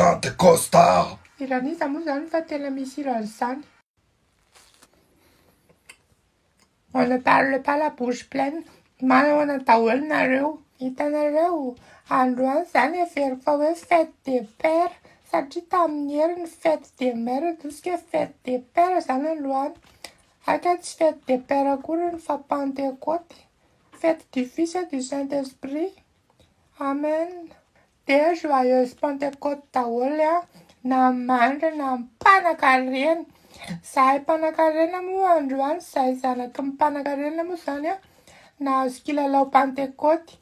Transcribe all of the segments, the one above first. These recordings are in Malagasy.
Pantekosta! Hiran'iza moa izany fa tena misy hiran'izany? On ne parle pas la bouche pleine. Manahoana daholo nareo? Hitanareo, androany izany heveriko fa hoe fête des pères satria tamin'ny hery ny fête des mères tosika fête des pères izany androany. Hay kay tsy fête des pères akory iny fa Pentecôte. Fête du Fils et du Saint Esprit. Amen. Dia joyeuse Pentecôte daholo an, na mahantra na mpanakarena. Zahay mpanakarena moa androany, zahay zanaky ny mpanakarena moa izany an, nahazo kilalao Pentecôte.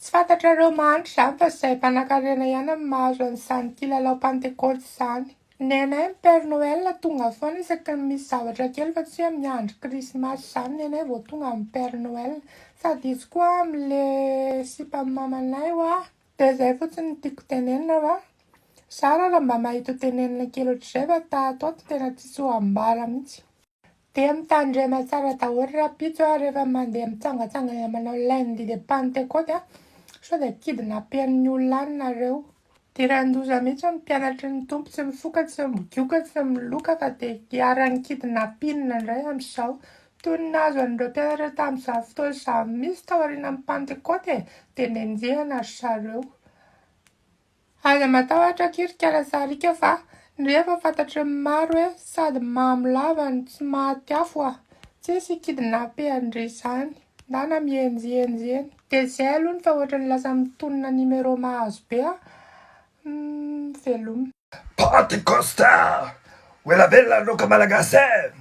Tsy fantatrareo mahantra izany fa zahay mpanakarena ihany no mahazo an'izany kilalao Pentecôte izany. Nenay ny Père Noël tonga foana isaky ny misy zavatra kely fa tsy hoe miandry krismasy izany nenay vao tonga ny Père Noël. Sady izy koa amle sipan'i mamanay hoa. Dia izay fotsiny no tiako tenenina fa zara raha mba mahita ho tenenina kely ohatr'izay fa tato ato tena tsisy ho ambara mihitsy. Dia mitandrema tsara daholo rahampitso a, rehefa mandeha mitsangatsangana manao lundi de Pentecôte a, sao dia kidnappen'ny olona any nareo. Idiran-doza mihitsy ny mpianatry ny Tompo, tsy mifoka, tsy migoka, tsy miloka fa dia iharan'ny kidnapping indray amin'izao. Toy ny nahazo an'ireo mpianatra tamin'izany fotoana izany mihitsy taorian'ny Pentecôte e, dia nenjehina ry zareo. Aza matahotra akia ry kala sariaka fa ndry efa fantatry ny maro hoe sady mamo lava no tsy maty afo a! Tsisy hi-kidnapper an-dry izany, ndana mihenjihenjy eny. Dia izay aloha ny fa ohatran'ny lasa mitonona numéro mahazo be a! Humm veloma. Pentecosta! Ho ela velona ny laoka malagasy e!